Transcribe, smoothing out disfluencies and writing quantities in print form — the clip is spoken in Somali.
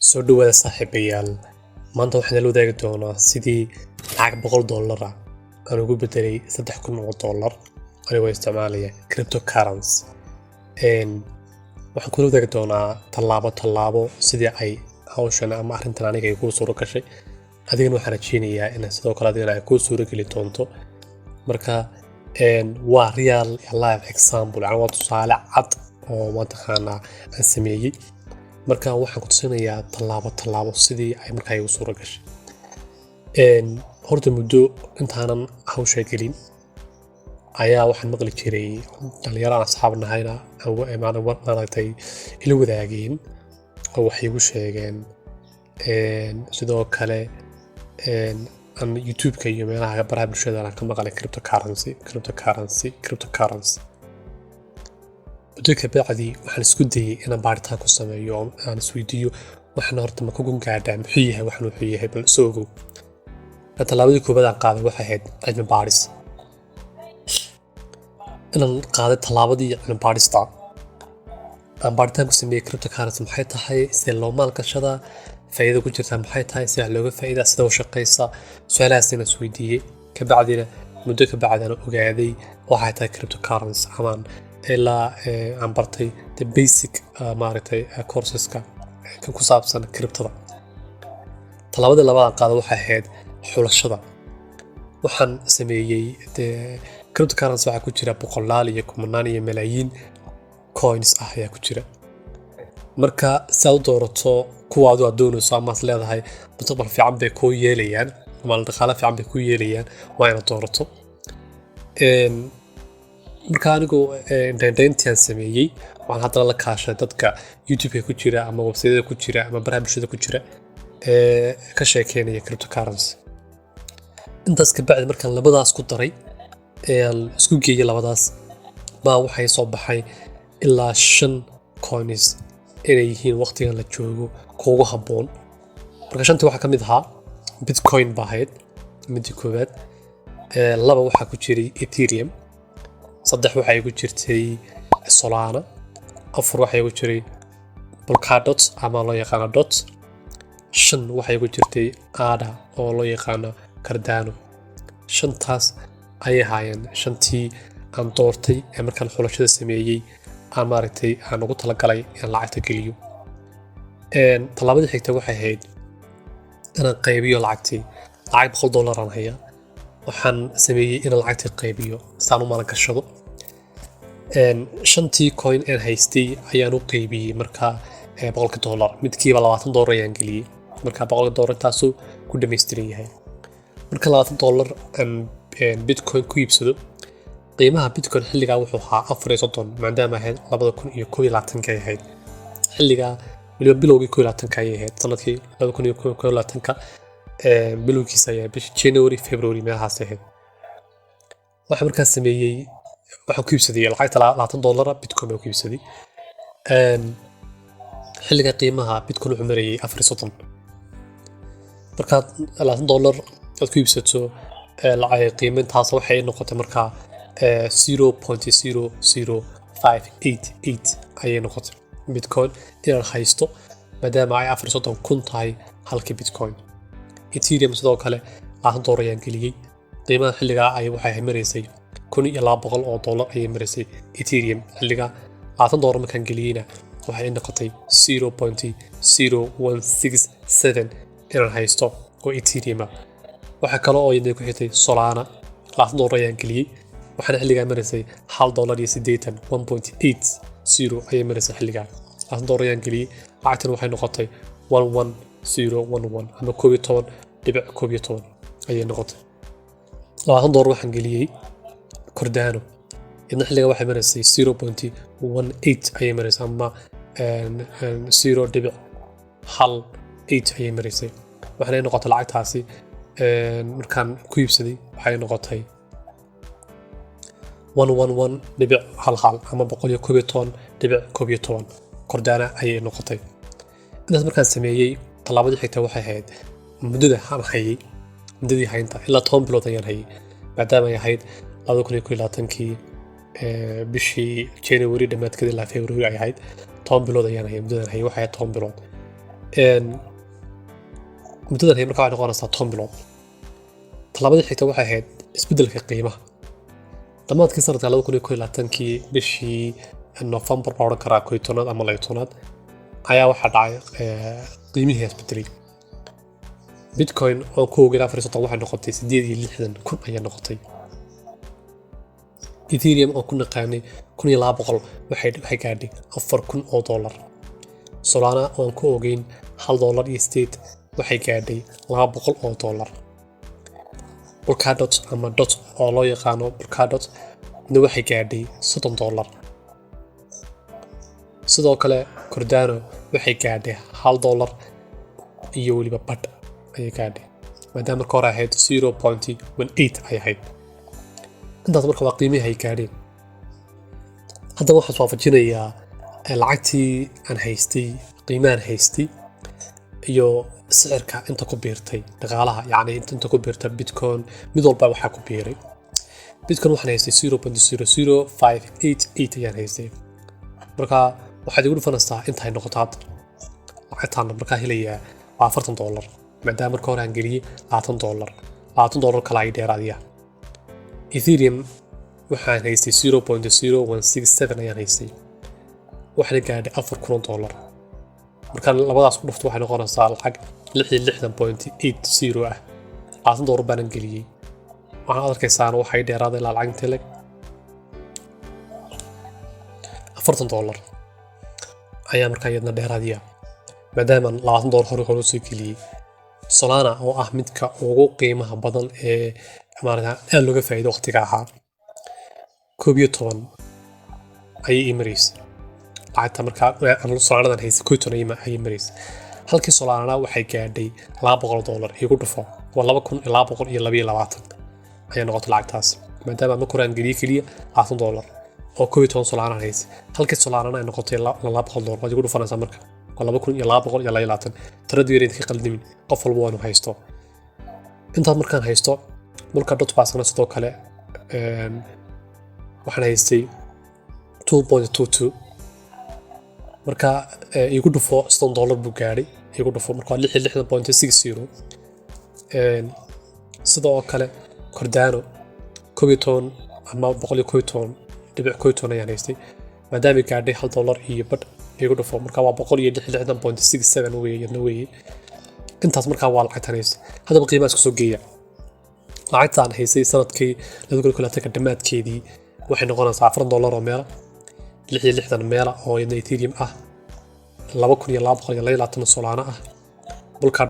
Soo dhawaada, saaxiibayaal. Maanta waxaan la wadaagi doonaa sidii lacag $100 ah aan ugu bedelay $3,000 anigoo isticmaalaya cryptocurrency. Waxaan kula wadaagi doonaa tallaabo tallaabo sidii ay hawshan ama arrintan aniga ay kuu suuro gashay. Adigana waxaan rajeynayaa in sidoo kale adigana ay kuu suuro geli doonto. Marka waa real life example, yani waa tusaale cad oo mataqaanaa aan sameeyey. Marka waxaan ku tusinayaa tallaabo tallaabo sidii ay markaa igu suuro gashay. Horta muddo intaanan hawsha gelin ayaa waxaan maqli jiray dhalinyaro aan asxaab nahayna maaragtay ila wadaageen oo waxay igu sheegeen. Sidoo kale aan YouTube-ka iyo meelaha baraha bulshada aan ka maqlay cryptocurrency, cryptocurrency, cryptocurrency. Muddo ka bacdi waxaan isku dayay inaan baaritaan ku sameeyo oo aan isweydiiyo: waxna horta ma ku gun gaadhaa? Muxuu yahay waxan? Wuxuu yahay bal soo ogow. Tallaabadii koowaad aan qaaday waxay ahayd cilmi baadhis. Inaan qaaday tallaabadii cilmi baadhista, aan baaritaan ku sameeyey cryptocurrency maxay tahay, sidee loo maalgashadaa, faa'iidada ku jirtaa maxay tahay, sida wax looga faa'iidaa, sida u shaqeysaa, su-aalahaas inaan isweydiiyey. Kabacdina muddo ka bacdi aan ogaaday waxay tahay cryptocurrency, amaan ilaa aan bartay the basic maaragtay courseska ku saabsan cryptada. Tallaabadii labaad aan qaaday waxay ahayd xulashada. Waxaan sameeyey dee cryptocurrency waxaa ku jira boqolaal iyo kumanaan iyo malaayiin coins ah ayaa ku jira. Marka si aad u doorato kuwa adu aad doonayso ama aad leedahay mustaqbal fiican bay kuu yeelayaan ama dhaqaale fiican bay kuu yeelayaan, waa inaad doorato. Marka anigu indhaindhayntii aan sameeyey, waxaan haddana la kaashay dadka YouTube-ka ku jira ama website-yada ku jira ama baraha bulshada ku jira ee ka sheekeynaya cryptocurrency. Intaas ka bacdi, markaan labadaas ku daray ee aan isku geeyey labadaas, baa waxay soo baxay ilaa shan coins inay yihiin waqtigan la joogo kuugu habboon. Marka shantii waxaa ka mid ahaa Bitcoin ba ahayd midii koowaad. Laba waxaa ku jiray Ethereum, saddex waxaa igu jirtay Solana, afar waxaa igu jiray Polkadot ama loo yaqaano Dot, shan waxaa igu jirtay ADA oo loo yaqaano Cardano. Shantaas ayay ahaayeen shantii aan doortay ee markaan xulashada sameeyey aan maaragtay aan ugu talagalay inaan lacagta geliyo. Tallaabadii xigta waxay ahayd inaan qaybiyo lacagtii. Lacag $100 aan hayaa. Waxaan sameeyey inaan lacagtii qaybiyo saan u maalgashado. Shantii coin aan haystay ayaan u qaybiyey. Markaa $100-kii midkiiba $20 ayaan geliyey. Marka $100-ka intaasuu ku dhammaystiran yahay. Marka $20 aan Bitcoin ku iibsado, qiimaha Bitcoin xilligaa wuxuu ahaa 34, maadaama ahayd 2021-ka ay ahayd xilligaa. Weliba bilowgii 21-ka ayay ahayd, sanadkii 2021-ka bilowgiisa ayaa, bishii January, February meelahaas ahayd. Waxaan markaas sameeyey, waxaan ku iibsaday lacagta $20 Bitcoin baan ku iibsaday. Xilliga qiimaha Bitcoin wuxuu marayay 34. Markaad $20 aad ku iibsato lacag qiimintaas waxay noqotay markaa 0.00588 ayay noqotay Bitcoin inaan haysto, maadaama ay 34,000 tahay halkii Bitcoin. Ethereum sidoo kale $20 ayaan geliyey. Qiimaha xilligaa ay waxay maraysay $1,200 ayay maraysay Ethereum xilligaa. $20 markaan geliyeyna waxay noqotay 0.0167 inaan haysto oo Ethereum ah. Waxaa kale oo iyadana ku xigtay Solana. $20 ayaan geliyey, waxaana xilligaa maraysay $1.80, 1.80 ayay maraysay xilligaa. $20 ayaan geliyey, lacagtan waxay noqotay 11011 ama 11.11 ayay noqotay. $20 waxaan geliyey Cardano. Idna xilligaa waxay maraysay 0.18 ayay maraysay ama 0.18 ayay maraysay. Waxaana noqotay lacagtaasi markaan ku iibsaday waxay noqotay 111.11 ama 111.11 Cardano ayay noqotay. Intaas markaan sameeyey, tallaabadii xigta waxay ahayd muddada aan hayay. Muddadii haynta ilaa 10 bilood ayaan hayay, maadaama ay ahayd 2021-kii bishii January dhammaadkeed ilaa February ay ahayd. 10 bilood ayaan hayay. Muddadan hayay waxay ahayd 10 bilood. Muddadan hay markaa waxay noqonaysaa 10 bilood. Tallaabadii xigta waxay ahayd isbeddelka qiimaha. Dhammaadkii sanadka 2021-kii, bishii November baa odhan karaa, 11aad ama 12aad, ayaa waxaa dhacay qiimihii isbedelay. Bitcoin oo ku ogeyn 34 waxay noqotay 68,000 ayaa noqotay. Ethereum oo ku naqaanay 1200 waxay gaadhay $4,000. Solana oon ku ogeyn $1.08 waxay gaadhay $200. Polkadot ama Dot oo loo yaqaano Polkadot na waxay gaadhay $30. Sidoo kale Cardano waxay gaadhay $1 iyo weliba badh ayay gaadhay, maadaama marka hore ahayd 0.18 ay ahayd. Intaas marka waa qiimihii ay gaadheen. Haddaba waxaan iswaafajinayaa lacagtii aan haystay, qiimahan haystay iyo sicirka inta ku biirtay dhaqaalaha, yacni inta ku biirta Bitcoin. Mid walba waxaa ku biiray. Bitcoin waxaan haystay 0.00588 ayaan haystay. Marka waxaad igu dhufanaysaa inta ay noqoto hadda. Lacagtaana markaa helayaa waa $40, maadaama marka hore aan geliyey $20. $20 kale ay dheeraadiya. Ethereum waxaan haystay 0.0167 ayaan haystay, waxaana gaadhay $4,000. Markaan labadaas ku dhufto, waxay noqonaysaa lacag 66.80 ah. $20 baanan geliyey. Waxaad arkaysaana waxay dheeraaday ilaa lacag intee leg? $40 ayaa markaa iyadna dheeraadiya, maadaama $20 hore usoo geliyey. Solana oo ah midka ugu qiimaha badan ee maarata aad looga faa'iido waqtiga ahaa, 11 ayay ii maraysay lacagta. Markaa Solanadan haysay 11 ayay maraysay. Halkii Solana waxay gaadhay $200. Igu dhufo, waa 2222 ayaa noqotay lacagtaas, maadaama marka hore aan geliyey keliya $20 oo 11 Solana haysay. Halkii Solanana ay noqotay $200. Waad igu dhufanaysaa marka, waa 2222. Tiradu yar ka qaldimin, qof walba waanu haysto intaad markaan haysto. Polkadot baasna sidoo kale waxaan haystay 2.22. Marka igu dhufo, $30 buu gaadhay. Igu dhufo, marka waa 66.60. Sidoo kale Cardano 11 ama 111.11 ayaan haystay. Maadaama gaadhay $1 iyo badh, igu dhufo, marka waa 166.67 weeye iyadna weeye. Intaas markaa waa lacagtan haystay. Haddaba qiimaha isku soo geeya. Lacagtaan haystay sanadkii 2021-ka dhammaadkeedii waxay noqonaysaa $40 oo meela, 66 meela oo iyadna Ethereum ah, 2222 Solana ah, Polka